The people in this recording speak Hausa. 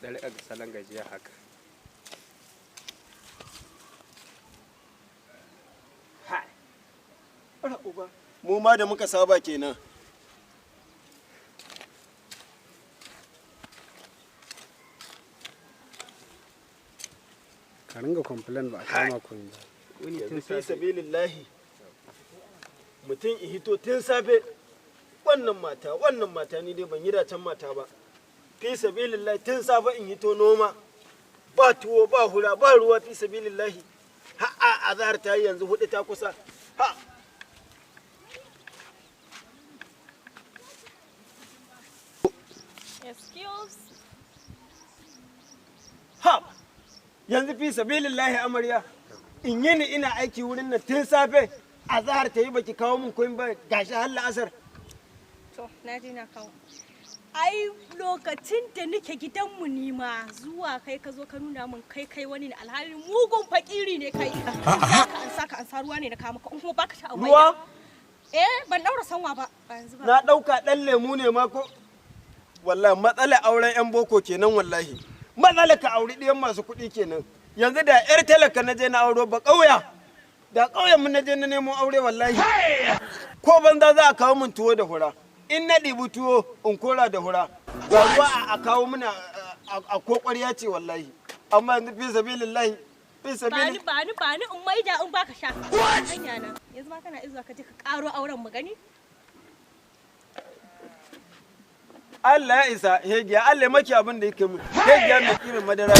Da riƙa salon gajiya haka. Ara uba. Mu ma da muka saba kenan. Ka ringa complain ba a kama kun ba. Wuni tun Yanzu fi safe. sabilillahi, mutum ihito tun safe, wannan mata, wannan mata, ni dai ban yi dacen mata ba. Fi sabilillahi, tun safe in hito noma, ba tuwo, ba hura, ba ruwa. Fi sabilillahi, ha a azhar ta yi, yanzu 4 ta kusa. Ha. Excuse. Ha, yanzu fi sabilillahi, amarya, in yi ni ina aiki wurin nan tun safe, azhar ta yi, baki kawo min koyin ba, gashi har la'asar. To, na je na kawo. Ai lokacin da nake gidanmu ni ma zuwa kai ka zo ka nuna min kai kai wani ne, alhali mugun fakiri ne kai. Ka an saka an sa ruwa ne na kawo maka, in kuma baka sha a Ruwa? Eh, ban daura sanwa ba, ba yanzu ba. Na ɗauka ɗan lemu ne ma ko. Wallahi matsala auren 'yan boko kenan, wallahi matsala ka auri ɗiyan masu kuɗi kenan. Yanzu da 'yar talaka na je na auro, ba ƙauya da ƙauyen mu na je na nemo aure, wallahi ko banza za a kawo min tuwo da hura. In na ɗibi tuwo in kora da hura, ga ruwa a kawo mana a ko ƙwarya ce, wallahi. Amma yanzu fi sabilillahi, fi Ba ni sabilillahi. Ba ni, ba ni in maida in baka sha. Hanya na. Yanzu ma kana izuwa ka je ka karo auren mu gani. Allah ya isa, hegiya, Allah ya maki abin da yake mu, hegiya mai kirin madara.